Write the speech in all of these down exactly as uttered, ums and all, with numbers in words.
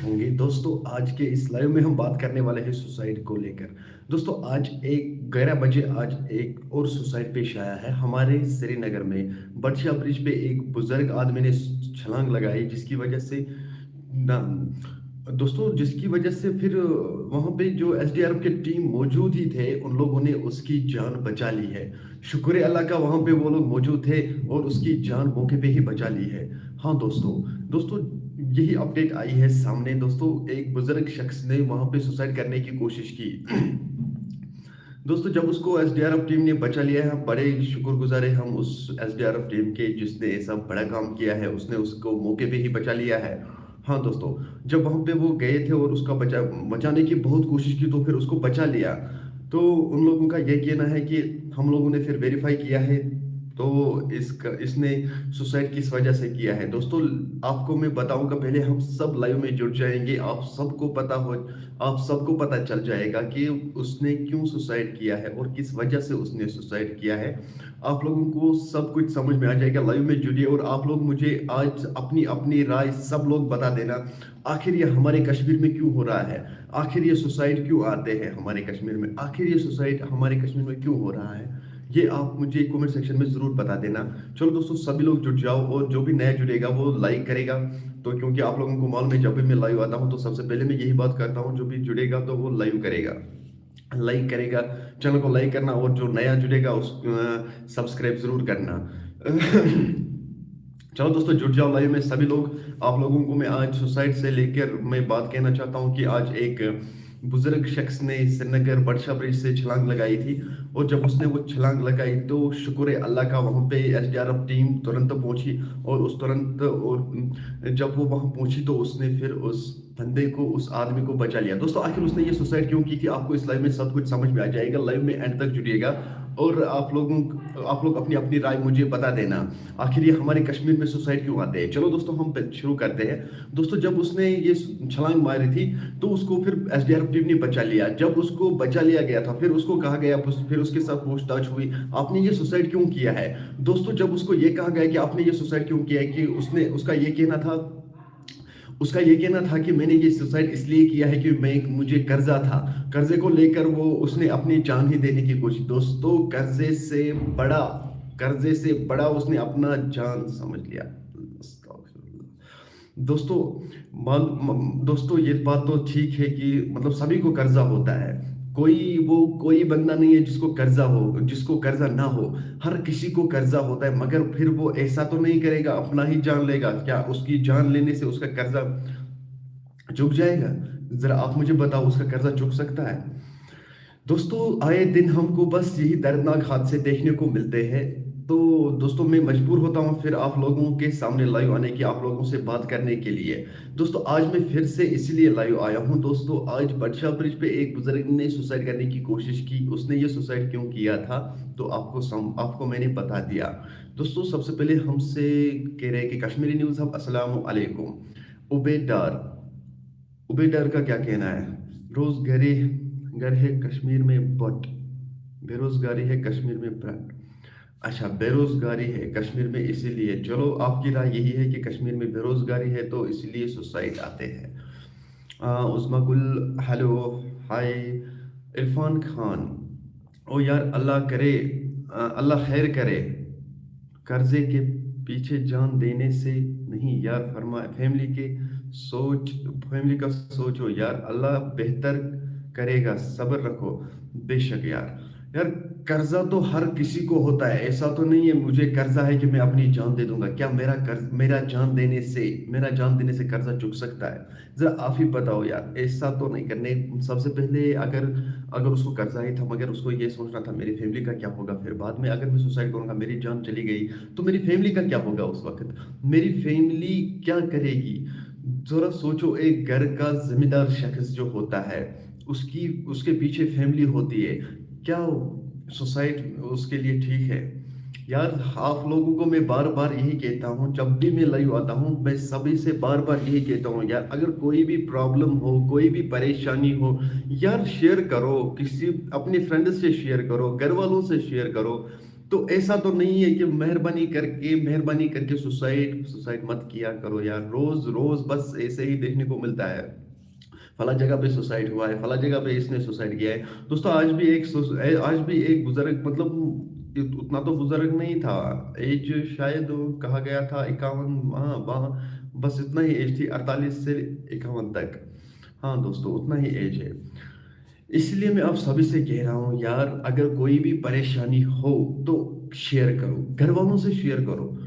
होंगे। दोस्तों, आज के इस लाइव में हम बात करने वाले हैं सुसाइड को लेकर। दोस्तों, आज एक ग्यारह बजे आज एक और सुसाइड पेश आया है हमारे श्रीनगर में। बटशा ब्रिज पे एक बुजुर्ग आदमी ने छलांग लगाई, जिसकी वजह से ना, दोस्तों, जिसकी वजह से फिर वहाँ पे जो एसडीआरएफ की टीम मौजूद ही थे, उन लोगों ने उसकी जान बचा ली है। शुक्र अल्लाह का, वहाँ पे वो लोग मौजूद थे और उसकी जान मौके पे ही बचा ली है। हाँ दोस्तों, दोस्तों, यही अपडेट आई है सामने। दोस्तों, एक बुजुर्ग शख्स ने वहाँ पे सुसाइड करने की कोशिश की। दोस्तों, जब उसको एसडीआरएफ टीम ने बचा लिया है, हम बड़े शुक्रगुजार हैं हम उस एसडीआरएफ टीम के, जिसने ऐसा बड़ा काम किया है। उसने उसको मौके पे ही बचा लिया है। हाँ दोस्तों, जब वहाँ पे वो गए थे और उसका बचा बचाने की बहुत कोशिश की, तो फिर उसको बचा लिया। तो उन लोगों का यह कहना है कि हम लोगों ने फिर वेरीफाई किया है, तो इसका इसने सुसाइड किस वजह से किया है। दोस्तों, आपको मैं बताऊंगा, पहले हम सब लाइव में जुड़ जाएंगे। आप सबको पता हो आप सबको पता चल जाएगा कि उसने क्यों सुसाइड किया है और किस वजह से उसने सुसाइड किया है। आप लोगों को सब कुछ समझ में आ जाएगा। लाइव में जुड़िए और आप लोग मुझे आज अपनी अपनी राय सब लोग बता देना। आखिर ये हमारे कश्मीर में क्यों हो रहा है? आखिर ये सुसाइड क्यों आते हैं हमारे कश्मीर में? आखिर ये सुसाइड हमारे कश्मीर में क्यों हो रहा है, ये आप मुझे कमेंट सेक्शन में ज़रूर बता देना। चलो दोस्तों, सभी लोग जुड़ जाओ और जो भी नया जुड़ेगा वो लाइक करेगा। तो क्योंकि आप लोगों को मालूम है, जब भी मैं लाइव आता हूँ तो सबसे पहले मैं यही बात करता हूँ, जो भी जुड़ेगा तो वो लाइव करेगा, लाइक करेगा, चैनल को लाइक करना, और जो नया जुड़ेगा उस सब्सक्राइब ज़रूर करना। चलो दोस्तों, जुड़ जाओ लाइव में सभी लोग। आप लोगों को मैं आज सुसाइड से लेकर मैं बात कहना चाहता हूँ कि आज एक बुजुर्ग शख्स ने श्रीनगर बटशा ब्रिज से छलांग लगाई थी, और जब उसने वो छलांग लगाई तो शुक्र अल्लाह का, वहाँ पे एसडीआरएफ टीम तुरंत पहुँची और उस तुरंत और जब वो वहाँ पहुँची तो उसने फिर उस बंदे को, उस आदमी को बचा लिया। दोस्तों, आखिर उसने ये सुसाइड क्यों की थी, आपको इस लाइव में सब कुछ समझ में आ जाएगा। लाइव में एंड तक जुड़िएगा और आप लोगों आप लोग अपनी अपनी राय मुझे बता देना। आखिर ये हमारे कश्मीर में सुसाइड क्यों आते हैं? चलो दोस्तों, हम पे- शुरू करते हैं। दोस्तों, जब उसने ये सु- छलांग मारी थी तो उसको फिर एसडीआरएफ टीम ने बचा लिया। जब उसको बचा लिया गया था, फिर उसको कहा गया, फिर उसके साथ पूछताछ हुई, आपने ये सुसाइड क्यों किया है? दोस्तों, जब उसको ये कहा गया कि आपने ये सुसाइड क्यों किया है, कि उसने उसका ये कहना था उसका ये कहना था कि मैंने ये सुसाइड इसलिए किया है कि मैं मुझे कर्जा था, कर्जे को लेकर वो उसने अपनी जान ही देने की कोशिश। दोस्तों, कर्जे से बड़ा कर्जे से बड़ा उसने अपना जान समझ लिया। दोस्तों, मान म- दोस्तों, ये बात तो ठीक है कि मतलब सभी को कर्जा होता है। कोई वो कोई बंदा नहीं है जिसको कर्जा हो, जिसको कर्जा ना हो। हर किसी को कर्जा होता है, मगर फिर वो ऐसा तो नहीं करेगा, अपना ही जान लेगा। क्या उसकी जान लेने से उसका कर्जा चुक जाएगा? ज़रा आप मुझे बताओ, उसका कर्जा चुक सकता है? दोस्तों, आए दिन हमको बस यही दर्दनाक हादसे देखने को मिलते हैं। तो दोस्तों, मैं मजबूर होता हूँ फिर आप लोगों के सामने लाइव आने की, आप लोगों से बात करने के लिए। दोस्तों, आज मैं फिर से इसीलिए लाइव आया हूँ। दोस्तों, आज बटशा ब्रिज पे एक बुजुर्ग ने सुसाइड करने की कोशिश की। उसने ये सुसाइड क्यों किया था, तो आपको सम, आपको मैंने बता दिया। दोस्तों, सबसे पहले हमसे कह रहे हैं कि कश्मीरी न्यूज़ हब, अस्सलाम वालेकुम। उबेदार उबेदार का क्या कहना है? रोजगारी घर है कश्मीर में, बट बेरोजगारी है कश्मीर में, बट अच्छा, बेरोजगारी है कश्मीर में, इसीलिए। चलो, आपकी राय यही है कि कश्मीर में बेरोजगारी है, तो इसलिए सुसाइड आते हैं। आ, उस्मा गुल, हेलो, हाय। इरफान खान, ओ यार, अल्लाह करे, आ, अल्लाह खैर करे। कर्जे के पीछे जान देने से नहीं यार, फरमा फैमिली के सोच फैमिली का सोचो यार, अल्लाह बेहतर करेगा, सब्र रखो। बेशक यार, यार, कर्जा तो हर किसी को होता है। ऐसा तो नहीं है मुझे कर्जा है कि मैं अपनी जान दे दूंगा। क्या मेरा कर्ज मेरा जान देने से मेरा जान देने से कर्जा चुक सकता है? ज़रा आप ही बताओ यार, ऐसा तो नहीं करने। सबसे पहले अगर अगर उसको कर्जा ही था, मगर उसको ये सोचना था मेरी फैमिली का क्या होगा, फिर बाद में अगर मैं सुसाइड करूंगा, मेरी जान चली गई, तो मेरी फैमिली का क्या होगा उस वक्त? मेरी फैमिली क्या करेगी? ज़रा सोचो, एक घर का जिम्मेदार शख्स जो होता है, उसकी उसके पीछे फैमिली होती है। क्या सुसाइड उसके लिए ठीक है? यार, आप लोगों को मैं बार बार यही कहता हूँ, जब भी मैं लाइव आता हूँ, मैं सभी से बार बार यही कहता हूँ यार, अगर कोई भी प्रॉब्लम हो, कोई भी परेशानी हो, यार, शेयर करो, किसी अपने फ्रेंड से शेयर करो, घर वालों से शेयर करो। तो ऐसा तो नहीं है कि मेहरबानी करके मेहरबानी करके सुसाइड सुसाइड मत किया करो यार। रोज रोज बस ऐसे ही देखने को मिलता है, फला जगह पे सुसाइड हुआ है, फला जगह पे इसने सुसाइड किया है। दोस्तों, आज भी एक सुस- ए- आज भी एक बुजुर्ग, मतलब, इत- उतना तो बुजुर्ग नहीं था, एज शायद कहा गया था इक्यावन, हाँ, वहाँ बस इतना ही एज थी, अड़तालीस से इक्यावन तक। हाँ दोस्तों, उतना ही एज है। इसलिए मैं आप सभी से कह रहा हूँ यार, अगर कोई भी परेशानी हो तो शेयर करो, घर वालों से शेयर करो।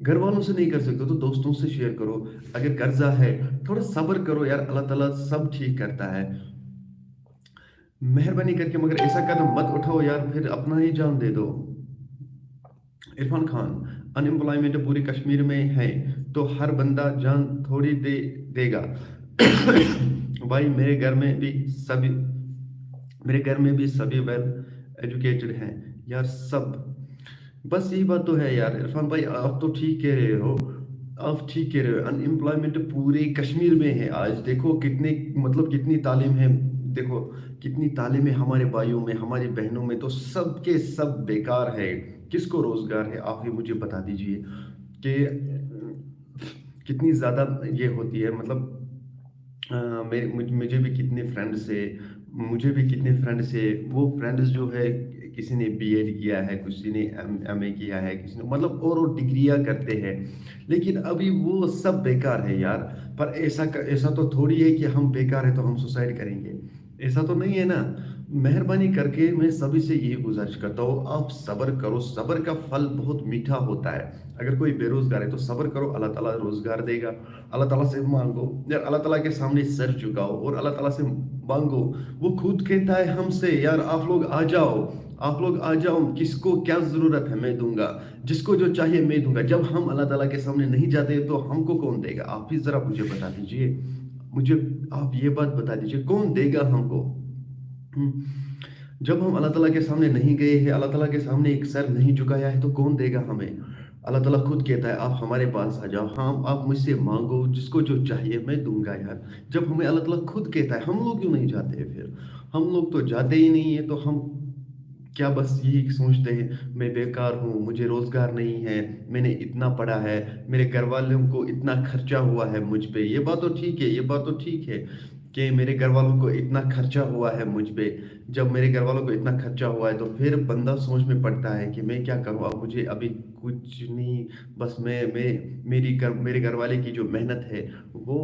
घर वालों से नहीं कर सकते तो दोस्तों से शेयर करो। अगर कर्जा है, थोड़ा सब्र करो यार, अल्लाह ताला सब ठीक करता है। मेहरबानी करके मगर ऐसा कदम मत उठाओ यार, फिर अपना ही जान दे दो। इरफान खान, अनएम्प्लॉयमेंट पूरे कश्मीर में है तो हर बंदा जान थोड़ी दे देगा। भाई, मेरे घर में भी सभी मेरे घर में भी सभी वेल एजुकेटेड हैं यार, सब। बस यही बात तो है यार इरफान भाई, आप तो ठीक कह रहे हो। आप ठीक कह रहे हो, अनएम्प्लॉयमेंट पूरे कश्मीर में है। आज देखो कितने, मतलब, कितनी तालीम है, देखो कितनी तालीम है हमारे भाइयों में, हमारी बहनों में, तो सब के सब बेकार है। किसको रोजगार है, आप ही मुझे बता दीजिए कि कितनी ज़्यादा ये होती है, मतलब, अ, मेरे मुझ- मुझे भी कितने फ्रेंड्स से मुझे भी कितने फ्रेंड्स से वो फ्रेंड्स जो है, किसी ने बीएड किया है, किसी ने एमए किया है, किसी ने, मतलब, और और डिग्रियां करते हैं, लेकिन अभी वो सब बेकार है यार। पर ऐसा क- ऐसा तो थोड़ी है कि हम बेकार है तो हम सुसाइड करेंगे, ऐसा तो नहीं है ना। मेहरबानी करके मैं सभी से यही गुजारिश करता हूँ, आप सब्र करो, सब्र का फल बहुत मीठा होता है। अगर कोई बेरोजगार है तो सब्र करो, अल्लाह ताला रोजगार देगा। अल्लाह ताला से मांगो यार, अल्लाह ताला के सामने सर झुकाओ और अल्लाह ताला से मांगो। वो खुद कहता है हमसे, यार, आप लोग आ जाओ, आप लोग आ जाओ, किसको क्या ज़रूरत है मैं दूंगा, जिसको जो चाहिए मैं दूंगा। जब हम अल्लाह ताला के सामने नहीं जाते तो हमको कौन देगा? आप ही ज़रा मुझे बता दीजिए, मुझे आप ये बात बता दीजिए, कौन देगा हमको? हम्म। जब हम अल्लाह ताला के सामने नहीं गए हैं, अल्लाह ताला के सामने एक सर नहीं झुकाया है, तो कौन देगा हमें? अल्लाह ताला खुद कहता है, आप हमारे पास आ जाओ, हम आप मुझसे मांगो, जिसको जो चाहिए मैं दूंगा यार। जब हमें अल्लाह ताला खुद कहता है, हम लोग क्यों नहीं जाते हैं फिर? हम लोग तो जाते ही नहीं है, तो हम क्या बस यही सोचते हैं, मैं बेकार हूँ, मुझे रोज़गार नहीं है, मैंने इतना पढ़ा है, मेरे घर वालों को इतना खर्चा हुआ है मुझ पे? ये बात तो ठीक है, ये बात तो ठीक है कि मेरे घर वालों को इतना खर्चा हुआ है मुझ पे। जब मेरे घर वालों को इतना खर्चा हुआ है तो फिर बंदा सोच में पड़ता है कि मैं क्या करूँ, अब मुझे अभी कुछ नहीं, बस मैं मैं मेरी घर मेरे घर वाले की जो मेहनत है, वो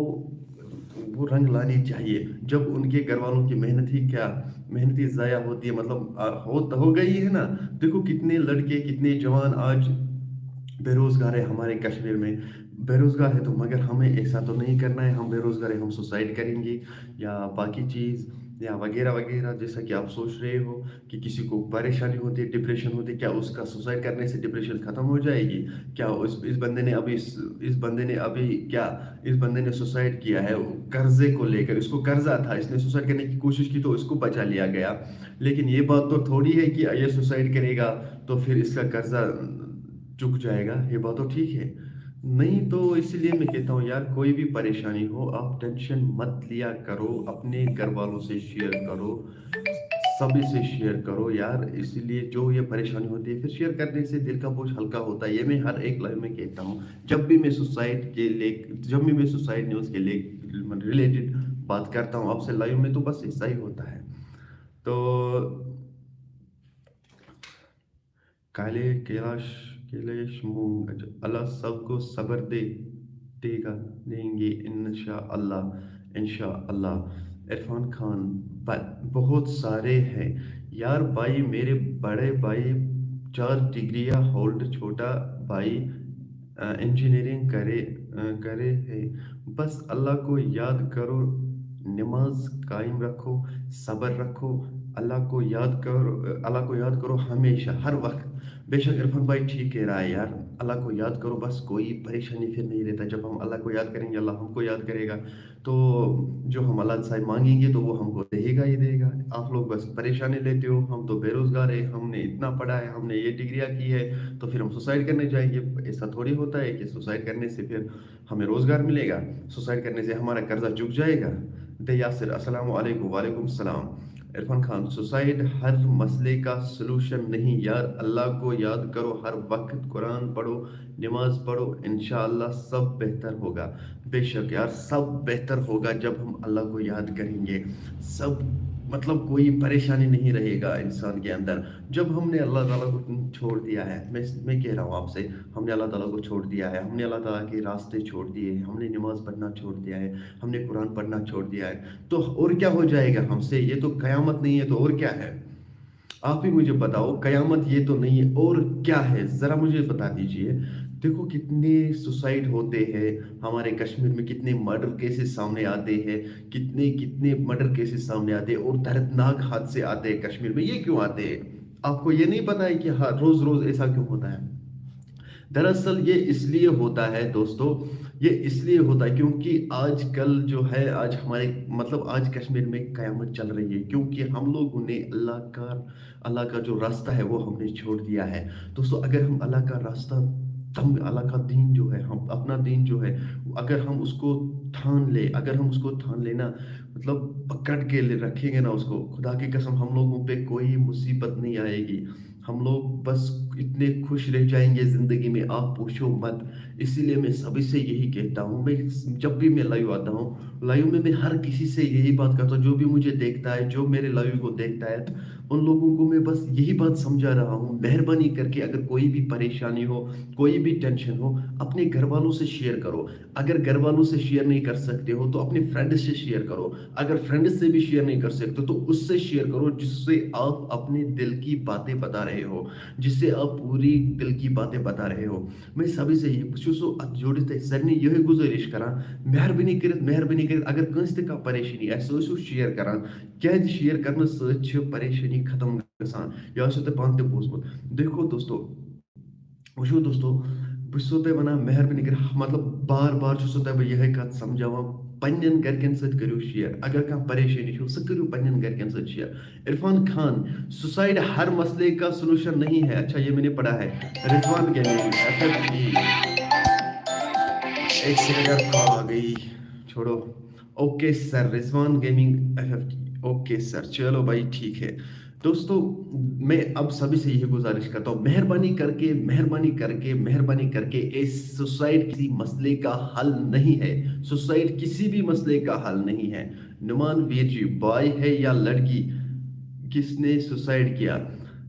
वो रंग लानी चाहिए। जब उनके घर वालों की मेहनत ही क्या मेहनत ही ज़ाया होती है, मतलब, आ, हो हो गई है ना। देखो कितने लड़के, कितने जवान आज बेरोज़गार है हमारे कश्मीर में। बेरोज़गार है तो मगर हमें ऐसा तो नहीं करना है, हम बेरोज़गार है हम सुसाइड करेंगे या बाकी चीज़ या वगैरह वगैरह, जैसा कि आप सोच रहे हो कि किसी को परेशानी होती है, डिप्रेशन होती है, क्या उसका सुसाइड करने से डिप्रेशन ख़त्म हो जाएगी? क्या उस इस बंदे ने अभी इस, इस बंदे ने अभी क्या इस बंदे ने सुसाइड किया है कर्जे को लेकर? इसको कर्जा था, इसने सुसाइड करने की कोशिश की तो इसको बचा लिया गया। लेकिन ये बात तो थोड़ी है कि ये सुसाइड करेगा तो फिर इसका कर्जा चुक जाएगा, ये बात तो ठीक है। नहीं तो इसीलिए मैं कहता हूँ यार, कोई भी परेशानी हो आप टेंशन मत लिया करो, अपने घर वालों से शेयर करो, सभी से शेयर करो यार। इसीलिए जो ये परेशानी होती है फिर शेयर करने से दिल का बोझ हल्का होता है, ये मैं हर एक लाइव में कहता हूँ। जब भी मैं सुसाइड के लिए जब भी मैं सुसाइड न्यूज़ के लिए रिलेटेड बात करता हूँ आपसे लाइव में, तो बस ऐसा ही होता है। तो काले कैलाश कैलेश मूंग, अच्छा, अल्लाह सबको सब्र दे देगा, देंगे इंशाअल्लाह, इंशाअल्लाह। इरफान खान, ब- बहुत सारे हैं यार भाई, मेरे बड़े भाई चार डिग्रियां होल्ड, छोटा भाई इंजीनियरिंग करे करे है। बस अल्लाह को याद करो, नमाज कायम रखो, सब्र रखो, अल्लाह को याद करो, अल्लाह को याद करो हमेशा, हर वक्त। बेशक इरफान भाई ठीक कह रहा है यार, अल्लाह को याद करो, बस कोई परेशानी फिर नहीं रहता। जब हम अल्लाह को याद करेंगे, अल्लाह हमको याद करेगा। तो जो हम अल्लाह से मांगेंगे तो वो हमको देगा ही देगा। आप लोग बस परेशानी लेते हो, हम तो बेरोज़गार है, हमने इतना पढ़ा है, हमने ये डिग्रियाँ की है, तो फिर हम सुसाइड करने जाएंगे। ऐसा थोड़ी होता है कि सुसाइड करने से फिर हमें रोज़गार मिलेगा, सुसाइड करने से हमारा कर्जा चुक जाएगा। दे यासिर, अस्सलाम वालेकुम। वालेकुम सलाम। عرفان خان، سوسائیڈ ہر مسئلے کا سلوشن نہیں یار، اللہ کو یاد کرو، ہر وقت قرآن پڑھو، نماز پڑھو، انشاءاللہ سب بہتر ہوگا۔ بے شک یار، سب بہتر ہوگا جب ہم اللہ کو یاد کریں گے۔ سب، مطلب، کوئی پریشانی نہیں رہے گا انسان کے اندر۔ جب ہم نے اللہ تعالیٰ کو چھوڑ دیا ہے، میں میں کہہ رہا ہوں آپ سے، ہم نے اللہ تعالیٰ کو چھوڑ دیا ہے، ہم نے اللہ تعالیٰ کے راستے چھوڑ دیے ہیں، ہم نے نماز پڑھنا چھوڑ دیا ہے، ہم نے قرآن پڑھنا چھوڑ دیا ہے، تو اور کیا ہو جائے گا ہم سے؟ یہ تو قیامت نہیں ہے، تو اور کیا ہے؟ آپ ہی مجھے بتاؤ، قیامت یہ تو نہیں ہے، اور کیا ہے؟ ذرا مجھے بتا دیجئے۔ دیکھو، کتنے سوسائیڈ ہوتے ہیں ہمارے کشمیر میں، کتنے مرڈر کیسز سامنے آتے ہیں، کتنے کتنے مرڈر کیسز سامنے آتے ہیں، اور دردناک حادثے آتے ہیں کشمیر میں۔ یہ کیوں آتے ہیں؟ آپ کو یہ نہیں پتا ہے کہ ہر روز روز ایسا کیوں ہوتا ہے؟ دراصل یہ اس لیے ہوتا ہے دوستو، یہ اس لیے ہوتا ہے کیونکہ آج کل جو ہے، آج ہمارے، مطلب، آج کشمیر میں قیامت چل رہی ہے، کیونکہ ہم لوگوں نے اللہ کا، اللہ کا جو راستہ ہے، وہ ہم نے چھوڑ دیا ہے۔ دوستو، اگر ہم اللہ کا راستہ، ہم اللہ کا دین جو ہے، ہم اپنا دین جو ہے، اگر ہم اس کو تھان لے، اگر ہم اس کو تھان لینا، مطلب، پکڑ کے لے رکھیں گے نا اس کو، خدا کی قسم، ہم لوگوں پہ کوئی مصیبت نہیں آئے گی۔ ہم لوگ بس اتنے خوش رہ جائیں گے زندگی میں، آپ پوچھو مت۔ اسی لیے میں سبھی سے یہی کہتا ہوں، میں جب بھی میں لائیو آتا ہوں، لائیو میں میں ہر کسی سے یہی بات کرتا ہوں، جو بھی مجھے دیکھتا ہے، جو میرے لائیو کو دیکھتا ہے، ان لوگوں کو میں بس یہی بات سمجھا رہا ہوں، مہربانی کر کے اگر کوئی بھی پریشانی ہو، کوئی بھی ٹینشن ہو، اپنے گھر والوں سے شیئر کرو۔ اگر گھر والوں سے شیئر نہیں کر سکتے ہو تو اپنے فرینڈ سے شیئر کرو۔ اگر فرینڈ سے بھی شیئر نہیں کر سکتے تو اس سے شیئر کرو جس سے آپ اپنے دل کی باتیں بتا رہے ہو، جس سے آپ پوری دل کی باتیں بتا رہے ہو۔ میں سبھی سے یہ، بہٕ چھُسو اَتھ جوڑِتھ تۄہہِ سارنٕے یِہوٚے گُزٲرِش کران، مہربٲنی کٔرِتھ، مہربٲنی کٔرِتھ، اگر کٲنٛسہِ تہِ کانٛہہ پریشٲنی آسہِ، سُہ ٲسِو شیئر کران۔ کیٛازِ شیئر کرنہٕ سۭتۍ چھِ پریشٲنی ختم گژھان؟ یہِ آسیو تۄہہِ پانہٕ تہِ بوٗزمُت۔ دیکھو دوستو، وٕچھِو دوستو، بہٕ چھُسو تۄہہِ وَنان، مہربٲنی کٔرِتھ، مطلب، بار بار چھُسو تۄہہِ بہٕ یِہوٚے کَتھ سمجھاوان، پنٛنٮ۪ن گَرِکٮ۪ن سۭتۍ کٔرِو شیئر۔ اگر کانٛہہ پریشٲنی چھُو، سُہ کٔرِو پنٛنٮ۪ن گَرِکٮ۪ن سۭتۍ شیئر۔ عرفان خان، سوسائیڈ ہر مسئلے کا سلوشن نہیں ہے۔ اچھا، یہ میں نے پڑھا ہے۔ Rizwan gaming F F T. ایک سیکنڈ یار، کال آ گئی، چھوڑو۔ Okay sir, Rizwan gaming F F T. Okay sir, چلو بھائی، ٹھیک ہے۔ دوستو، میں اب سبھی سے یہی گزارش کرتا ہوں، مہربانی کر کے، مہربانی کر کے، مہربانی کر کے، اس سوسائڈ کسی مسئلے کا حل نہیں ہے۔ سوسائڈ کسی بھی مسئلے کا حل نہیں ہے۔ نعمان ویر جی، بوائے ہے یا لڑکی؟ کس نے سوسائڈ کیا؟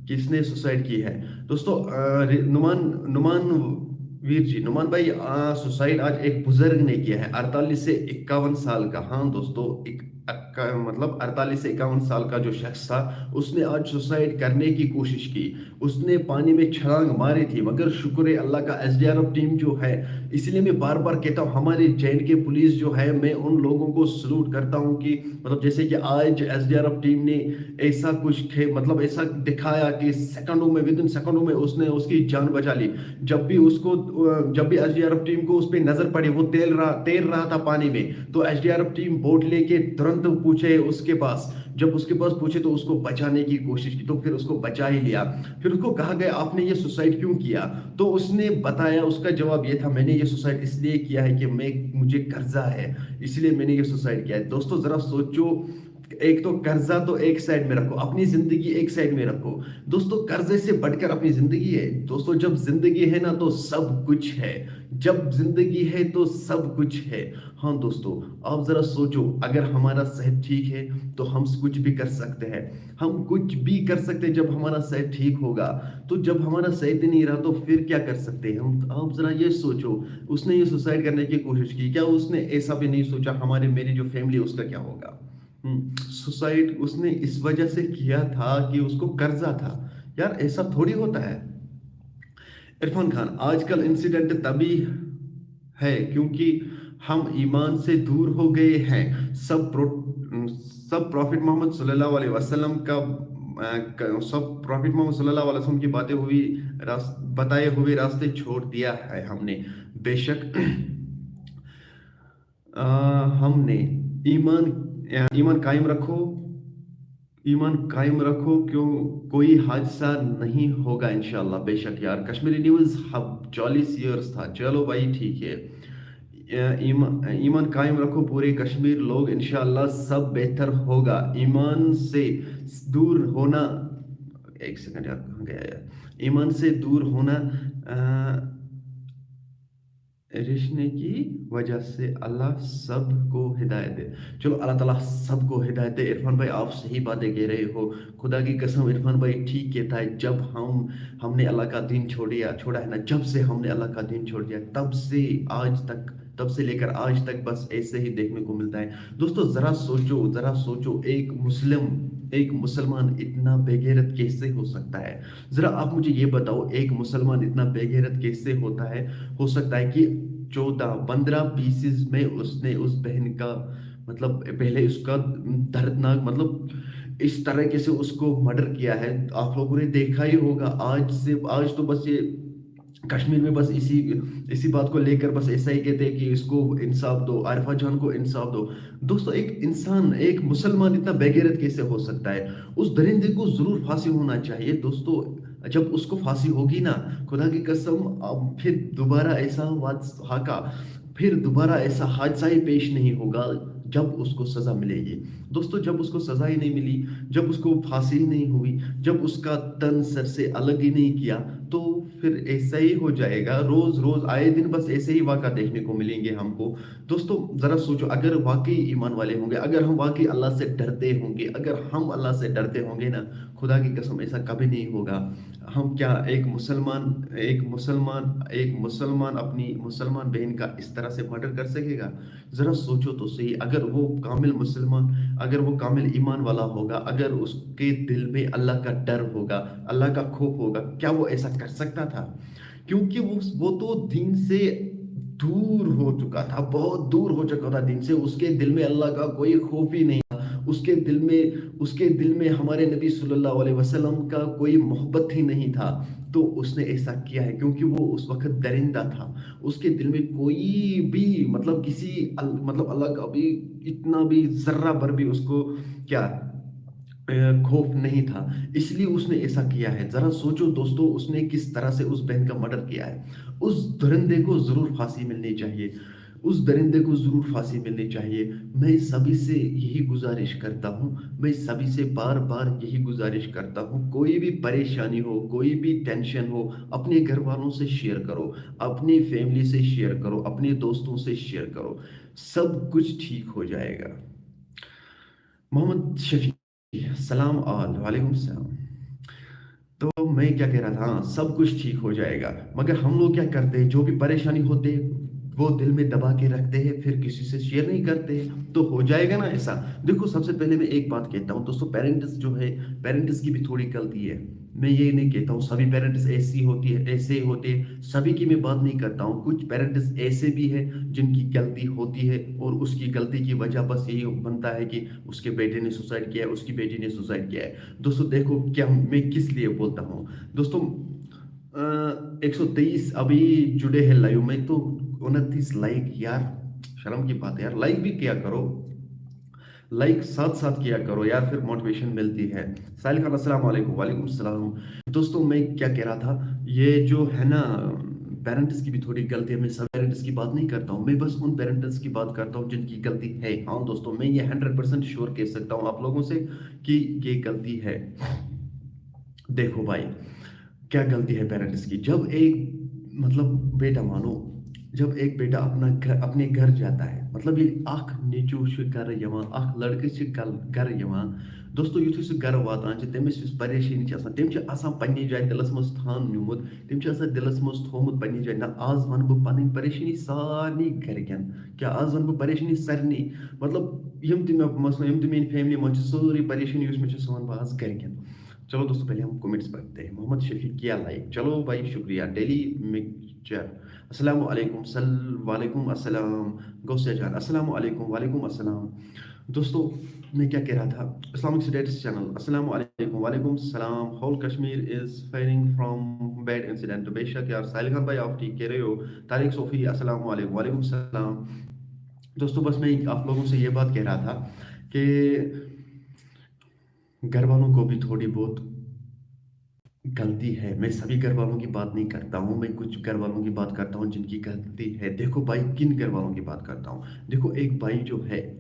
کس نے سوسائڈ کی ہے؟ دوستو، آ، ری-، نعمان، نعمان ویر جی، نعمان بھائی، آ، سوسائڈ آج ایک بزرگ نے کیا ہے، اڑتالیس سے اکاون سال کا۔ ہاں دوستو، ایک اکا-، مطلب، اڑتالیس سے اکاون سال کا جو شخص تھا، اس نے آج سوسائڈ کرنے کی کوشش کی۔ اس نے پانی میں چھلانگ ماری تھی، مگر شکر ہے اللہ کا، S D R F team جو ہے، اسی لیے میں بار بار کہتا ہوں، ہمارے جے اینڈ کے پولیس جو ہے، میں ان لوگوں کو سلوٹ کرتا ہوں کہ، مطلب، جیسے کہ آج S D R F team نے ایسا کچھ کھے-، مطلب، ایسا دکھایا کہ سیکنڈوں میں، ود ان سیکنڈوں میں اس نے اس کی جان بچا لی۔ جب بھی اس کو، جب بھی S D R F team کو اس پہ نظر پڑی، وہ تیل رہا، تیر رہا تھا پانی میں، تو S D R F team boat لے کے ترنت پہنچے اس کے پاس۔ جب اس کے پاس پہنچے تو اس کو بچانے کی کوشش کی، تو پھر اس کو بچا ہی لیا۔ پھر اس کو کہا گیا، "آپ نے یہ سوسائڈ کیوں کیا؟" تو اس نے بتایا، اس کا جواب یہ تھا، "میں نے یہ سوسائڈ اس لیے کیا ہے کہ میں، مجھے قرضہ ہے، اس لیے میں نے یہ سوسائڈ کیا ہے۔" دوستو، ذرا سوچو، ایک تو قرضہ تو ایک سائیڈ میں رکھو، اپنی زندگی ایک سائیڈ میں رکھو۔ دوستو، قرضے سے بڑھ کر اپنی زندگی ہے۔ دوستو، جب زندگی ہے نا، تو سب کچھ ہے۔ جب زندگی ہے تو سب کچھ ہے۔ ہاں دوستو، آپ ذرا سوچو، اگر ہمارا صحت ٹھیک ہے تو ہم کچھ بھی کر سکتے ہیں، ہم کچھ بھی کر سکتے ہیں جب ہمارا صحت ٹھیک ہوگا۔ تو جب ہمارا صحت ہی نہیں رہا تو پھر کیا کر سکتے ہیں ہم؟ آپ ذرا یہ سوچو، اس نے یہ سوسائڈ کرنے کی کوشش کی، کیا اس نے ایسا بھی نہیں سوچا ہمارے، میری جو فیملی ہے اس کا کیا ہوگا؟ ہم، سوسائڈ اس نے اس وجہ سے کیا تھا کہ اس کو قرضہ تھا۔ یار، ایسا تھوڑی ہوتا ہے۔ عرفان خان، آج کل انسیڈنٹ تبھی ہے کیونکہ ہم ایمان سے دور ہو گئے ہیں۔ سب پرو-، سب پرافٹ محمد صلی اللہ علیہ وسلم کا، آ، ک-، سب پرافٹ محمد صلی اللہ علیہ وسلم کی باتیں ہوئی راس-، بتائے ہوئے راستے چھوڑ دیا ہے ہم نے۔ بے شک، آ، ہم نے ایمان، ایمان قائم رکھو، ایمان قائم رکھو، کیوں کوئی حادثہ نہیں ہوگا انشاءاللہ۔ بے شک یار، کشمیری نیوز ہب چالیس ایئرز تھا۔ چلو بھائی، ٹھیک ہے۔ ایمان ایمان قائم رکھو پورے کشمیر لوگ، انشاءاللہ سب بہتر ہوگا۔ ایمان سے دور ہونا، ایک سیکنڈ یار، کہاں گیا یار؟ ایمان سے دور ہونا، آ، رشنے کی وجہ سے۔ اللہ سب کو ہدایت دے۔ چلو، اللہ تعالیٰ سب کو ہدایت دے۔ عرفان بھائی، آپ صحیح باتیں کہہ رہے ہو۔ خدا کی قسم، عرفان بھائی ٹھیک کہتا ہے۔ جب ہم ہم نے اللہ کا دین چھوڑ دیا چھوڑا ہے نا، جب سے ہم نے اللہ کا دین چھوڑ دیا، تب سے آج تک، تب سے لے کر آج تک بس ایسے ہی دیکھنے کو ملتا ہے۔ دوستو، ذرا سوچو، ذرا سوچو، ایک مسلم، ایک مسلمان اتنا بے غیرت کیسے ہو سکتا ہے؟ ذرا آپ مجھے یہ بتاؤ، ایک مسلمان اتنا بے غیرت کیسے ہوتا ہے، ہو سکتا ہے کہ چودہ پندرہ پیسز میں اس نے اس بہن کا، مطلب، پہلے اس کا دردناک، مطلب، اس طریقے سے اس کو مرڈر کیا ہے۔ آپ لوگوں نے دیکھا ہی ہوگا، آج سے، آج تو بس یہ کشمیر میں بس اسی اسی بات کو لے کر بس ایسا ہی کہتے ہیں کہ اس کو انصاف دو، عارفہ جان کو انصاف دو۔ دوستو، ایک انسان، ایک مسلمان اتنا بے غیرت کیسے ہو سکتا ہے؟ اس درندے کو ضرور پھانسی ہونا چاہیے دوستو۔ جب اس کو پھانسی ہوگی نا، خدا کی قسم، اب پھر دوبارہ ایسا واقعہ، پھر دوبارہ ایسا حادثہ ہی پیش نہیں ہوگا جب اس کو سزا ملے گی۔ دوستو، جب اس کو سزا ہی نہیں ملی، جب اس کو پھانسی ہی نہیں ہوئی، جب اس کا تن سر سے الگ ہی نہیں کیا، تو پھر ایسا ہی ہو جائے گا۔ روز روز، آئے دن بس ایسے ہی واقعہ دیکھنے کو ملیں گے ہم کو۔ دوستو، ذرا سوچو، اگر واقعی ایمان والے ہوں گے، اگر ہم واقعی اللہ سے ڈرتے ہوں گے، اگر ہم اللہ سے ڈرتے ہوں گے نا، خدا کی قسم، ایسا کبھی نہیں ہوگا۔ ہم کیا ایک مسلمان ایک مسلمان ایک مسلمان اپنی مسلمان بہن کا اس طرح سے مرڈر کر سکے گا؟ ذرا سوچو تو صحیح۔ اگر وہ کامل مسلمان اگر وہ کامل ایمان والا ہوگا، اگر اس کے دل میں اللہ کا ڈر ہوگا، اللہ کا خوف ہوگا، کیا وہ ایسا کر سکتا تھا؟ کیونکہ وہ وہ تو دین سے دور ہو چکا تھا، بہت دور ہو چکا تھا دین سے۔ اس کے دل میں اللہ کا کوئی خوف ہی نہیں تھا، اس کے دل میں اس کے دل میں ہمارے نبی صلی اللہ علیہ وسلم کا کوئی محبت ہی نہیں تھا۔ تو اس نے ایسا کیا ہے، کیونکہ وہ اس وقت درندہ تھا۔ اس کے دل میں کوئی بھی، مطلب، کسی ال- مطلب، اللہ کا بھی اتنا بھی ذرہ بھر بھی اس کو کیا، اے، خوف نہیں تھا، اس لیے اس نے ایسا کیا ہے۔ ذرا سوچو دوستو، اس نے کس طرح سے اس بہن کا مرڈر کیا ہے۔ اس درندے کو ضرور پھانسی ملنی چاہیے، اس درندے کو ضرور پھانسی ملنی چاہیے۔ میں سبھی سے یہی گزارش کرتا ہوں، میں سبھی سے بار بار یہی گزارش کرتا ہوں، کوئی بھی پریشانی ہو، کوئی بھی ٹینشن ہو، اپنے گھر والوں سے شیئر کرو، اپنی فیملی سے شیئر کرو، اپنے دوستوں سے شیئر کرو، سب کچھ ٹھیک ہو جائے گا۔ محمد شفیع، سلام آل، وعلیکم السلام۔ تو میں کیا کہہ رہا تھا؟ ہاں، سب کچھ ٹھیک ہو جائے گا، مگر ہم لوگ کیا کرتے ہیں، جو بھی پریشانی ہوتے، وہ دل میں دبا کے رکھتے ہیں، پھر کسی سے شیئر نہیں کرتے، تو ہو جائے گا نا ایسا۔ دیکھو، سب سے پہلے میں ایک بات کہتا ہوں دوستو، پیرنٹس جو ہے، پیرنٹس کی بھی تھوڑی غلطی ہے۔ میں یہ نہیں کہتا ہوں سبھی پیرنٹس ایسی ہوتی ہے، ایسے ہی ہوتے ہیں، سبھی کی میں بات نہیں کرتا ہوں۔ کچھ پیرنٹس ایسے بھی ہیں جن کی غلطی ہوتی ہے، اور اس کی غلطی کی وجہ بس یہی بنتا ہے کہ اس کے بیٹے نے سوسائڈ کیا ہے، اس کی بیٹی نے سوسائڈ کیا ہے۔ دوستو، دیکھو کیا میں کس لیے بولتا ہوں۔ دوستو، ایک سو تیئیس ابھی جڑے ہیں لائیو میں، تو انتیس لائک یار، شرم کی بات ہے یار، لائک بھی کیا کرو، لائک ساتھ ساتھ کیا کرو یار، پھر موٹیویشن ملتی ہے۔ ساحل خان، السلام علیکم۔ وعلیکم السلام۔ دوستو، میں کیا کہہ رہا تھا، یہ جو ہے نا، پیرنٹس کی بھی تھوڑی غلطی ہے۔ میں سب پیرنٹس کی بات نہیں کرتا ہوں، میں بس ان پیرنٹس کی بات کرتا ہوں جن کی غلطی ہے۔ ہاں دوستو، میں یہ ہنڈریڈ پرسینٹ شیور کہہ سکتا ہوں آپ لوگوں سے کہ یہ غلطی ہے۔ دیکھو بھائی، کیا غلطی ہے پیرنٹس کی؟ جب ایک، مطلب، بیٹا مانو، جب ایک بیٹا اپنا گھر اپنے گھر جاتا ہے، مطلب، ییٚلہِ اکھ نیٚچو چھُ گرٕ یِوان، اکھ لڑکہٕ چھُ گل- گرٕ یِوان، دوستو، یُتھُے سُہ گرٕ واتان چھُ، تٔمِس یُس پریشٲنی چھِ آسان، تٔمۍ چھِ آسان پننہِ جایہِ دِلس منٛز تھان نیوٗمُت، تٔمۍ چھِ آسان دِلس منٛز تھوٚومُت پننہِ جایہِ، نہ، آز ونہٕ بہٕ پنٕنۍ پریشٲنی سارنٕے گرِکٮ۪ن۔ کیٛاہ آز ونہٕ بہٕ پریشٲنی سارنٕے؟ مطلب، یِم تہِ مےٚ، مثلاً، یِم تہِ میٲنۍ فیملی منٛز چھِ، سٲرٕے پریشٲنی یُس مےٚ چھِ، سُہ ونہٕ بہٕ آز گرِکٮ۪ن۔ چلو دوستو، پہلے ہم کمنٹس پڑھتے ہیں۔ محمد شفیع کیا لائک؟ چلو بھائی، شکریہ۔ ڈیلی مکسچر، السلام علیکم۔ سل وعلیکم السلام۔ غوثیہ جان، السلام علیکم۔ وعلیکم السلام۔ دوستو، میں کیا کہہ رہا تھا؟ اسلامک سٹیٹس چینل، السلام علیکم۔ وعلیکم السلام۔ Whole Kashmir is firing from bad incident. بے شک یار، ساحل خان بھائی، آپ ٹھیک کہہ رہے ہو۔ طارق صوفی، السلام علیکم۔ وعلیکم السلام۔ دوستو، بس میں آپ لوگوں سے یہ بات کہہ رہا تھا کہ گھر والوں کو بھی تھوڑی بہت गलती है। मैं सभी घर वालों की बात नहीं करता हूँ, मैं कुछ घर वालों की बात करता हूँ जिनकी गलती है। देखो भाई, किन घर वालों की बात करता हूँ। देखो, एक भाई जो है,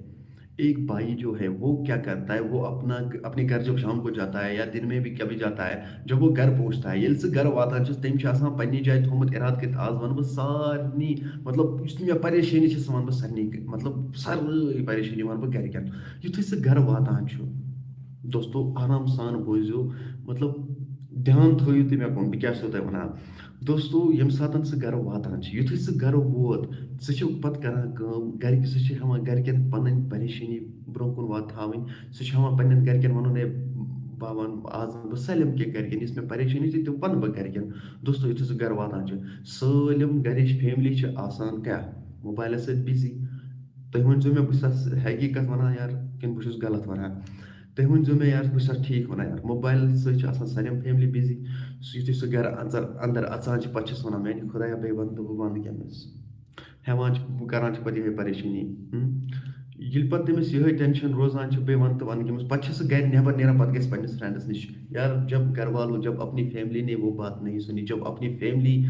एक भाई जो है, वो क्या करता है, वो अपना, अपने घर जब शाम को जाता है या दिन में भी कभी जाता है, जब वो घर पहुंचता है, ییٚلہِ سُہ گرٕ واتان چھُ، تٔمۍ چھُ آسان پننہِ جایہِ تھوٚومُت ارادٕ کٔرِتھ، آز وَنہٕ بہٕ سارنٕے، مطلب، یُس تہِ مےٚ پریشٲنی چھِ، سُہ وَنہٕ بہٕ سارنٕے، مطلب، سٲرٕے پریشٲنی وَنہٕ بہٕ گرِکٮ۪ن۔ یُتھُے سُہ گرٕ واتان چھُ، دوستو، آرام سان بوٗزِو، مطلب، دھیان تھٲیِو تُہۍ مےٚ کُن، بہٕ کیٛاہ چھُسو تۄہہِ وَنان۔ دوستو، ییٚمہِ ساتَن سُہ گَرٕ واتان چھُ، یُتھُے سُہ گَرٕ ووت، سُہ چھُ پَتہٕ کَران کٲم، گَرِکۍ، سُہ چھُ ہٮ۪وان گَرِکٮ۪ن پَنٕنۍ پریشٲنی برٛونٛہہ کُن واتہٕ تھاوٕنۍ۔ سُہ چھُ ہٮ۪وان پنٛنٮ۪ن گَرِکٮ۪ن وَنُن، "ہے، بہٕ وَنہٕ، آز وَنہٕ بہٕ سٲلِم کینٛہہ گَرِکٮ۪ن، یُس مےٚ پریشٲنی چھِ، تِم وَنہٕ بہٕ گَرِکٮ۪ن۔" دوستو، یُتھُے سُہ گَرٕ واتان چھُ، سٲلِم گَرِچ فیملی چھِ آسان کیٛاہ؟ موبایلَس سۭتۍ بِزی۔ تُہۍ ؤنۍزیو مےٚ، بہٕ چھُسا حقیٖقت وَنان یارٕ، کِنہٕ بہٕ چھُس غلط وَنان؟ تُہۍ ؤنۍزیو مےٚ یارٕ، بہٕ چھُسا ٹھیٖک وَنان یارٕ؟ موبایل سۭتۍ چھِ آسان سٲلِم فیملی بِزی۔ سُہ یُتھُے سُہ گَرٕ اَژَر، اَندَر اَژان چھِ، پَتہٕ چھَس وَنان، "میٛانہِ خۄدایا، بے وَنہٕ تہٕ بہٕ وَنہٕ کٔمِس؟" ہٮ۪وان چھِ، بہٕ کَران چھِ پَتہٕ یِہوٚے پریشٲنی۔ ہُم؟ ییٚلہِ پَتہٕ تٔمِس یِہوٚے ٹٮ۪نشَن روزان چھِ، بے وَنہٕ تہٕ وَنہٕ کٔمِس، پَتہٕ چھِ سُہ گَرِ نٮ۪بَر نیران، پَتہٕ گژھِ پنٛنِس فرٛٮ۪نٛڈَس نِش۔ یار، جب گھر والوں، جب اپنی فیملی نے وہ بات نہیں سُنی، جب اپنی فیملی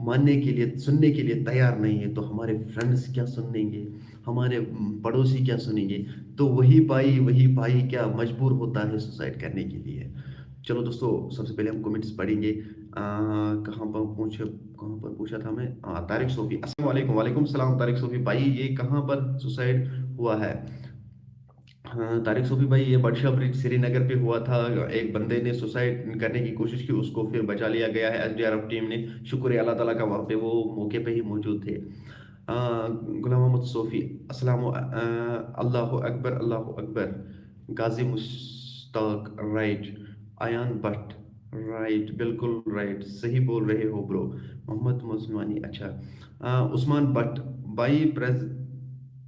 ماننے کے لیے، سننے کے لیے تیار نہیں ہے، تو ہمارے فرینڈز کیا سنیں گے؟ ہمارے، م، پڑوسی کیا سنیں گے؟ تو وہی بھائی، وہی بھائی کیا مجبور ہوتا ہے سوسائڈ کرنے کے لیے۔ چلو دوستو، سب سے پہلے ہم کمنٹس پڑھیں گے۔ آ، کہاں پر پوچھا، کہاں پر پوچھا تھا میں؟ آ، طارق صوفی، السلام علیکم۔ وعلیکم السلام طارق صوفی بھائی، یہ کہاں پر سوسائڈ ہوا ہے؟ ہاں، طارق صوفی بھائی، یہ بڈشاہ برج سری نگر پہ ہوا تھا۔ ایک بندے نے سوسائڈ کرنے کی کوشش کی، اس کو پھر بچا لیا گیا ہے S D R F team نے۔ شکر ہے اللہ تعالیٰ کا، وہاں پہ وہ موقع پہ ہی موجود تھے۔ آ، غلام محمد صوفی، السلام، آ، اللہ اکبر، اللہ اکبر۔ غازی مشتاق، رائٹ۔ ایان بٹ، رائٹ، بالکل رائٹ، صحیح بول رہے ہو برو۔ محمد مسلمانی، اچھا۔ آ، عثمان بٹ، بھائی، پرز-،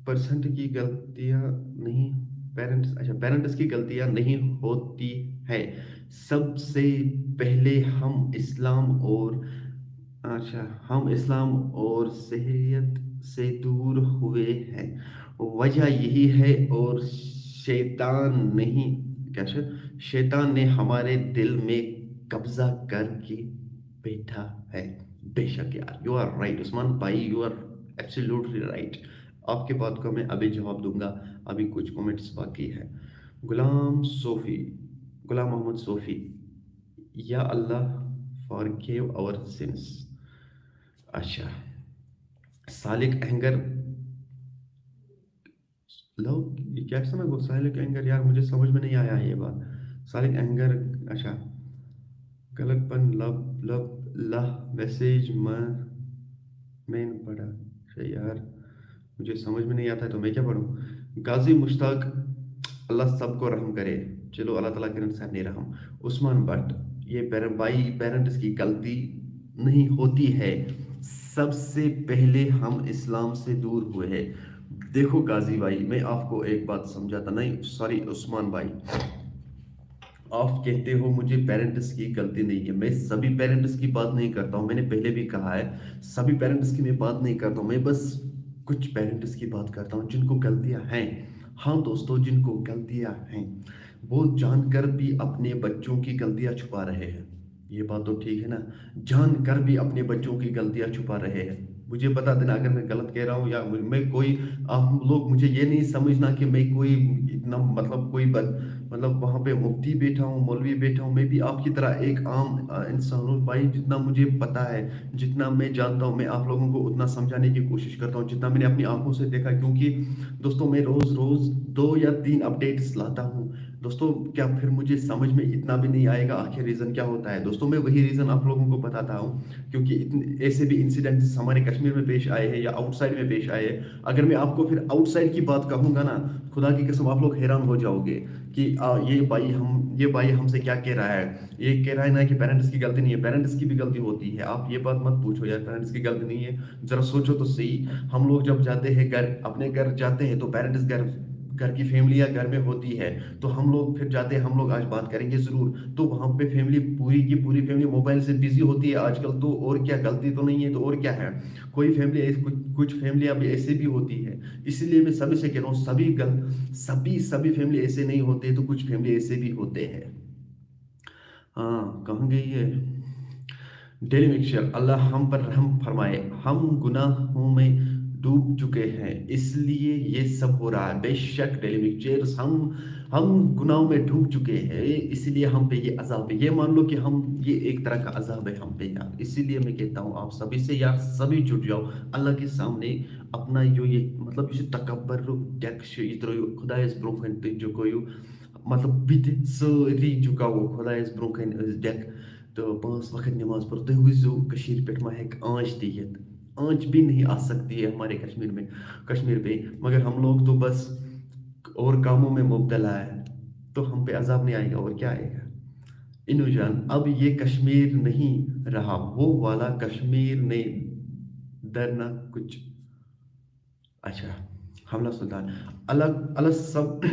پرسنٹ کی غلطیاں نہیں، پیرنٹس، اچھا، پیرنٹس کی غلطیاں نہیں ہوتی ہے۔ سب سے پہلے ہم اسلام اور، اچھا، ہم اسلام اور شریعت سے دور ہوئے ہیں، وجہ یہی ہے، اور شیطان نہیں، کیا شے-، شیطان نے ہمارے دل میں قبضہ کر کے بیٹھا ہے۔ بے شک یار، you are right عثمان بھائی، you are absolutely right۔ آپ کے بات کو میں ابھی جواب دوں گا، ابھی کچھ کمنٹس باقی ہے۔ غلام صوفی، غلام محمد صوفی، یا اللہ، forgive our sins۔ اچھا، سالک اہنگر، لو، یہ کیا سمجھ گو؟ سالک اہنگر، یار، مجھے سمجھ میں نہیں آیا یہ بات۔ سالک اہنگر، اچھا، غلط پن لب، لب، لہ، میسج، مہ، مین پڑا۔ اچھا یار، مجھے سمجھ میں نہیں آتا ہے تو میں کیا پڑھوں؟ غازی مشتاق، اللہ سب کو رحم کرے۔ چلو، اللہ تعالیٰ کرن سارنٕے رحم۔ عثمان بٹ، یہ پیرن-، بھائی، پیرنٹس کی غلطی نہیں ہوتی ہے، سب سے پہلے ہم اسلام سے دور ہوئے ہیں۔ دیکھو غازی بھائی، میں آپ کو ایک بات سمجھاتا، نہیں، سوری، عثمان بھائی، آپ کہتے ہو مجھے پیرنٹس کی غلطی نہیں ہے۔ میں سبھی پیرنٹس کی بات نہیں کرتا ہوں، میں نے پہلے بھی کہا ہے، سبھی پیرنٹس کی میں بات نہیں کرتا ہوں، میں بس کچھ پیرنٹس کی بات کرتا ہوں جن کو غلطیاں ہیں۔ ہاں دوستو، جن کو غلطیاں ہیں، وہ جان کر بھی اپنے بچوں کی غلطیاں چھپا رہے ہیں۔ یہ بات تو ٹھیک ہے نا، جان کر بھی اپنے بچوں کی غلطیاں چھپا رہے ہیں۔ مجھے بتا دینا اگر میں غلط کہہ رہا ہوں، یا مجھ-، میں کوئی، آپ لوگ مجھے یہ نہیں سمجھنا کہ میں کوئی اتنا، مطلب، کوئی بد-، مطلب، وہاں پہ مفتی بیٹھا ہوں، مولوی بیٹھا ہوں، میں بھی آپ کی طرح ایک عام، آ، انسان ہوں بھائی۔ جتنا مجھے پتا ہے، جتنا میں جانتا ہوں، میں آپ لوگوں کو اتنا سمجھانے کی کوشش کرتا ہوں، جتنا میں نے اپنی آنکھوں سے دیکھا، کیونکہ دوستوں، میں روز روز دو یا تین اپڈیٹس لاتا ہوں۔ دوستوں، کیا پھر مجھے سمجھ میں اتنا بھی نہیں آئے گا آخر ریزن کیا ہوتا ہے؟ دوستوں، میں وہی ریزن آپ لوگوں کو بتاتا ہوں، کیونکہ اتنے ایسے بھی انسیڈنٹس ہمارے کشمیر میں پیش آئے ہیں یا آؤٹ سائڈ میں پیش آئے ہیں۔ اگر میں آپ کو پھر آؤٹ سائڈ کی بات کہوں گا نا، خدا کی قسم، آپ لوگ حیران ہو جاؤ گے کہ، آ، یہ بھائی ہم، یہ بھائی ہم سے کیا کہہ رہا ہے۔ یہ کہہ رہا ہے نا کہ پیرنٹس کی غلطی نہیں ہے، پیرنٹس کی بھی غلطی ہوتی ہے۔ آپ یہ بات مت پوچھو یار، پیرنٹس کی غلطی نہیں ہے۔ ذرا سوچو تو صحیح، ہم لوگ جب جاتے ہیں گھر، اپنے گھر جاتے ہیں تو پیرنٹس گھر، گھر کی فیملیاں گھر میں ہوتی ہے، تو ہم لوگ پھر جاتے ہیں، ہم لوگ آج بات کریں گے ضرور۔ تو وہاں پہ فیملی، پوری کی پوری فیملی موبائل سے بزی ہوتی ہے آج کل، تو اور کیا، غلطی تو نہیں ہے، تو اور کیا ہے؟ کوئی فیملی ایس-، کچھ، کچھ فیملی ابھی ایسے بھی ہوتی ہے، اسی لیے میں سبھی سے کہہ رہا ہوں، سبھی غلط، سبھی، سبھی فیملی ایسے نہیں ہوتے، تو کچھ فیملی ایسے بھی ہوتے ہیں۔ हाँ, कहाँ गई है? डेली मिक्सचर, अल्लाह हम पर रहम फरमाए। हम गुनाहों में डूब चुके हैं, इसलिए ये सब हो रहा है। बेशक डेली मिक्सचर, हम हम गुनाहों में डूब चुके हैं, इसीलिए हम पे ये अजाब है। ये मान लो कि हम ये एक तरह का अजाब है हम पे यार। इसीलिए मैं कहता हूँ आप सभी से यार, सभी जुट जाओ अल्लाह के सामने। अपना यो ये मतलब یُس یہِ تکبر ڈیک چھُ، یہِ ترٲیِو خۄدایَس برونٛہہ کَنہِ تُہۍ جُکٲیِو، مطلب بہٕ تہِ سٲری جُکاوو خۄدایَس برونٛہہ کَنہِ أسۍ ڈیک تہٕ پانٛژھ وقت نماز پٔر۔ تُہۍ وٕچھزیو کٔشیٖرِ پٮ۪ٹھ ما ہیٚکہِ آنچ تہِ یِتھ۔ آنچ بھی نہیں آ سکتی ہے ہمارے کشمیر میں، کشمیر پہ، مگر ہم لوگ تو بس اور کاموں میں مبتلا ہے، تو ہم پہ عذاب نہیں آئے گا اور کیا آئے گا؟ انو جان، اب یہ کشمیر نہیں رہا، وہ والا کشمیر نے درنا کچھ۔ اچھا، حملہ سلطان، اللہ اللہ سب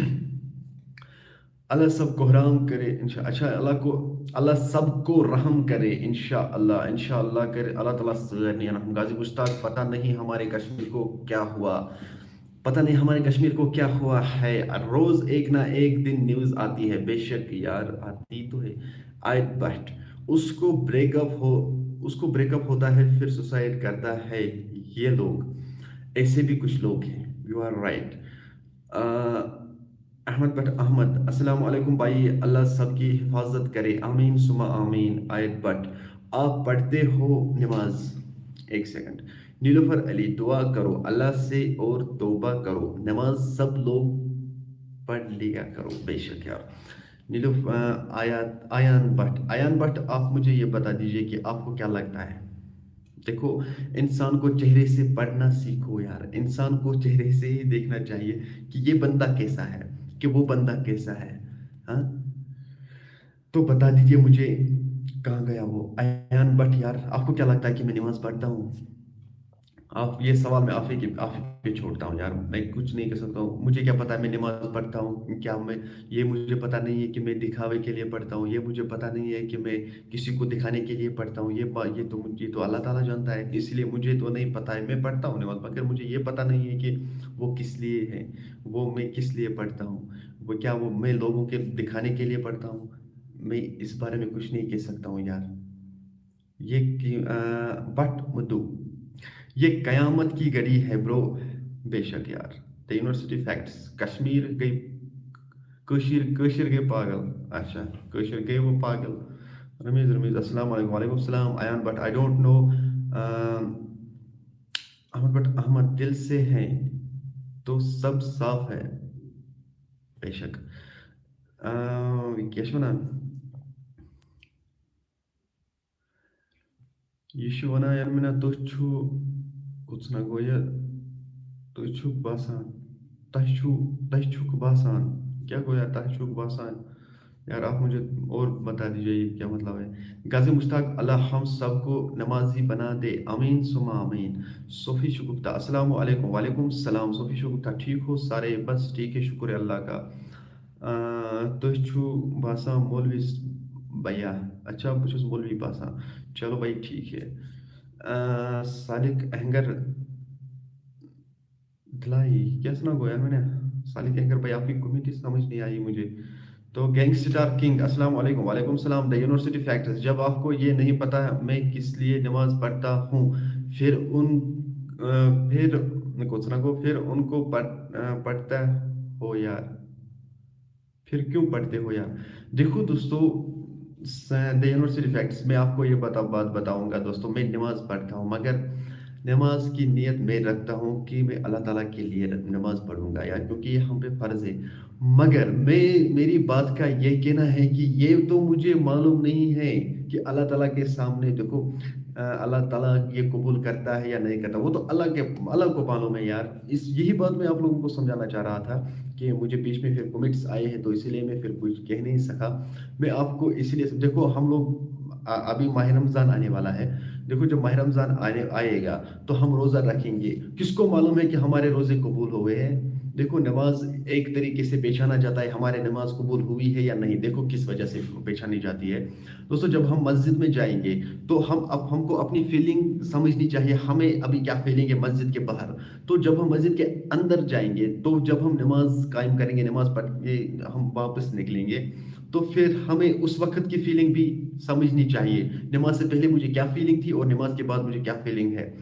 اللہ سب کو رحم کرے انشاء اچھا اللہ کو اللہ سب کو رحم کرے انشاء اللہ انشاء اللہ کرے اللہ تعالیٰ سارنٕے رحم۔ غازی مشتاق، پتہ نہیں ہمارے کشمیر کو کیا ہوا، پتہ نہیں ہمارے کشمیر کو کیا ہوا ہے۔ روز ایک نہ ایک دن نیوز آتی ہے، بے شک یار آتی تو ہے۔ آیت بٹ، اس کو بریک اپ ہو اس کو بریک اپ ہوتا ہے، پھر سوسائڈ کرتا ہے یہ لوگ۔ ایسے بھی کچھ لوگ ہیں، you are right. Ahmad Butt Ahmad, السلام علیکم بھائی، اللہ سب کی حفاظت کرے، آمین ثم آمین۔ آیت بٹ، آپ پڑھتے ہو نماز؟ ایک سیکنڈ۔ نیلوفر علی، دعا کرو اللہ سے اور توبہ کرو، نماز سب لوگ پڑھ لیا کرو۔ بے شک یار۔ نیلوف آیات آیان بٹ آیان بٹ، آپ مجھے یہ بتا دیجیے کہ آپ کو کیا لگتا ہے؟ دیکھو، انسان کو چہرے سے پڑھنا سیکھو یار، انسان کو چہرے سے ہی دیکھنا چاہیے کہ یہ بندہ کیسا ہے، کہ وہ بندہ کیسا ہے۔ ہاں، تو بتا دیجیے مجھے، کہاں گیا وہ ایان بٹ؟ یار، آپ کو کیا لگتا ہے کہ میں نماز پڑھتا ہوں؟ آپ یہ سوال میں آپ ہی کے آپ ہی پہ چھوڑتا ہوں یار، میں کچھ نہیں کر سکتا ہوں۔ مجھے کیا پتا ہے میں نماز پڑھتا ہوں کیا؟ میں یہ مجھے پتا نہیں ہے کہ میں دکھاوے کے لیے پڑھتا ہوں، یہ مجھے پتا نہیں ہے کہ میں کسی کو دکھانے کے لیے پڑھتا ہوں۔ یہ با- یہ تو مجھ- یہ تو اللہ تعالیٰ جانتا ہے، اس لیے مجھے تو نہیں پتا ہے۔ میں پڑھتا ہوں نماز، مگر مجھے یہ پتا نہیں ہے کہ وہ کس لیے ہے، وہ میں کس لیے پڑھتا ہوں، وہ کیا وہ میں لوگوں کے دکھانے کے لیے پڑھتا ہوں؟ میں اس بارے میں کچھ نہیں کہہ سکتا ہوں یار۔ یہ کہ- آ، بٹ مدو، یہ قیامت کی گھڑی ہے برو۔ بے شک یار، the university facts، کشمیر گئی کشیر کشیر گئی پاگل۔ اچھا، کشیر گئی وہ پاگل۔ رمیز رمیز، السلام علیکم۔ وعلیکم السلام Ayan Bhat, I don't know۔ Ahmad Butt Ahmad, دل سے ہیں تو سب صاف ہے۔ بے شک۔ آ، کیا چھِ وَنان؟ یہِ چھُ وَنان، یارمِنا، تُہۍ چھُو، کُس نہ گوٚو یہِ، تُہۍ چھُو باسان، تۄہہِ چھُو، تۄہہِ چھُکھ باسان، کیٛاہ گوٚو یار، تۄہہِ چھُکھ باسان؟ یار، آپ مجھے اور بتا دیجیے، یہ کیا مطلب ہے؟ غازی مشتاق، اللہ ہم سب کو نمازی بنا دے، آمین ثم آمین۔ صوفی شگفتہ، السلام علیکم۔ وعلیکم السلام۔ صوفی شگفتہ، ٹھیک ہو سارے؟ بس ٹھیک ہے، شکر ہے اللہ کا۔ آ، تُہۍ چھُو باسان مولوی س-، بھیا۔ اچھا، بہٕ چھُس مولوی باسان۔ چلو بھائی، ٹھیک ہے۔ آ، سالک اہنگر دلائی، کیا سنا گویا میں نے؟ سالک اہنگر بھائی، آپ کی کمیونٹی سمجھ نہیں آئی مجھے۔ تو گینگسٹر کنگ، السلام علیکم۔ وعلیکم السلام۔ The university facts، جب آپ کو یہ نہیں پتا میں کس لیے نماز پڑھتا ہوں، پھر ان آ، پھر کچھ نہ کو پھر ان کو پڑھ- آ، پڑھتا ہو یار۔ پھر کیوں پڑھتے ہو یار؟ دیکھو دوستو، س-، the university facts، میں آپ کو یہ بتا بات بتاؤں گا دوستو، میں نماز پڑھتا ہوں، مگر نماز کی نیت میں رکھتا ہوں کہ میں اللہ تعالیٰ کے لیے نماز پڑھوں گا یار، کیونکہ یہ ہم پہ فرض ہے۔ مگر میں میری بات کا یہ کہنا ہے کہ یہ تو مجھے معلوم نہیں ہے کہ اللہ تعالیٰ کے سامنے، دیکھو، آ، اللہ تعالیٰ یہ قبول کرتا ہے یا نہیں کرتا، وہ تو اللہ کے اللہ کو معلوم ہے یار۔ اس یہی بات میں آپ لوگوں کو سمجھانا چاہ رہا تھا کہ مجھے بیچ میں پھر کمنٹس آئے ہیں، تو اسی لیے میں پھر کچھ کہہ نہیں سکا۔ میں آپ کو اسی لیے، دیکھو، ہم لوگ آ- ابھی ماہ رمضان آنے والا ہے۔ دیکھو، جب ماہ رمضان آنے آئے گا تو ہم روزہ رکھیں گے۔ کس کو معلوم ہے کہ ہمارے روزے قبول ہوئے ہیں؟ देखो, नमाज एक तरीके से पहचाना जाता है, हमारे नमाज कबूल हुई है या नहीं। देखो, किस वजह से पहचानी जाती है। दोस्तों, जब हम मस्जिद में जाएंगे, तो हम, अब हमको अपनी फीलिंग समझनी चाहिए, हमें अभी क्या फीलिंग है मस्जिद के बाहर। तो जब हम मस्जिद के अंदर जाएंगे, तो जब हम नमाज कायम करेंगे, नमाज पढ़ के हम वापस निकलेंगे, तो फिर हमें उस वक्त की फीलिंग भी समझनी चाहिए। नमाज से पहले मुझे क्या फीलिंग थी और नमाज के बाद मुझे क्या फीलिंग है।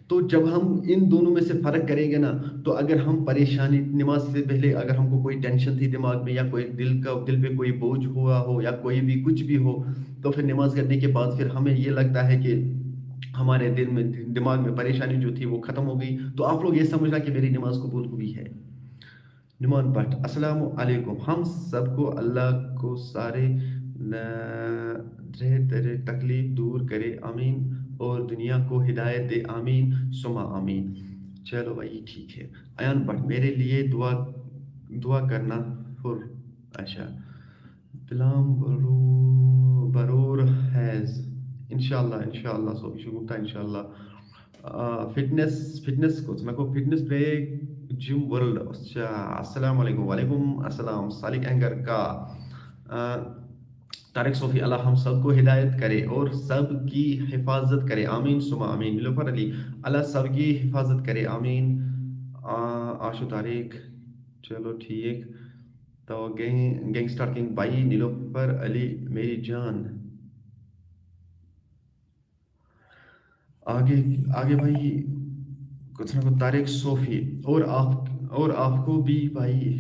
तो जब हम इन दोनों में से फ़र्क करेंगे ना, तो अगर हम परेशानी, नमाज से पहले अगर हमको कोई टेंशन थी दिमाग में, या कोई दिल का, दिल पे कोई बोझ हुआ हो, या कोई भी कुछ भी हो, तो फिर नमाज करने के बाद फिर हमें ये लगता है कि हमारे दिल में, दिमाग में परेशानी जो थी, वो ख़त्म हो गई। तो आप लोग ये समझना कि मेरी नमाज कबूल हुई है। नुमान भट्ट, अस्सलाम वालेकुम। हम सबको अल्लाह को सारे न-, तरह तरह तकलीफ दूर करे, आमीन, और दुनिया को हिदायत दे, आमीन सुमा आमीन। चलो भाई, ठीक है। अयान भट्ट, मेरे लिए दुआ, दुआ करना। हुर, अच्छा। बिलाम बरो-, बरोर हैज। इंशाल्लाह, इंशाल्लाह, सोफी शगुप्ता, इंशाल्लाह। फिटनेस, फिटनेस कोच, मैं को फिटनेस पे जिम वर्ल्ड। अच्छा, अस्सलाम वालेकुम। वालेकुम अस्सलाम, सालिक एंगर का। अ, तारिक सोफी, अल्लाह हम सबको हिदायत करे और सबकी हिफाजत करे, आमीन सुमा आमीन। नीलूफर अली, अल्लाह सबकी हिफाजत करे, आमीन। अ, आशु तारिक, चलो ठीक। तो गैंग, गैंगस्टर किंग भाई, नीलूफर अली मेरी जान। आगे, आगे भाई, कुछ ना कुछ तारिक सोफी, और आप, और आपको भी भाई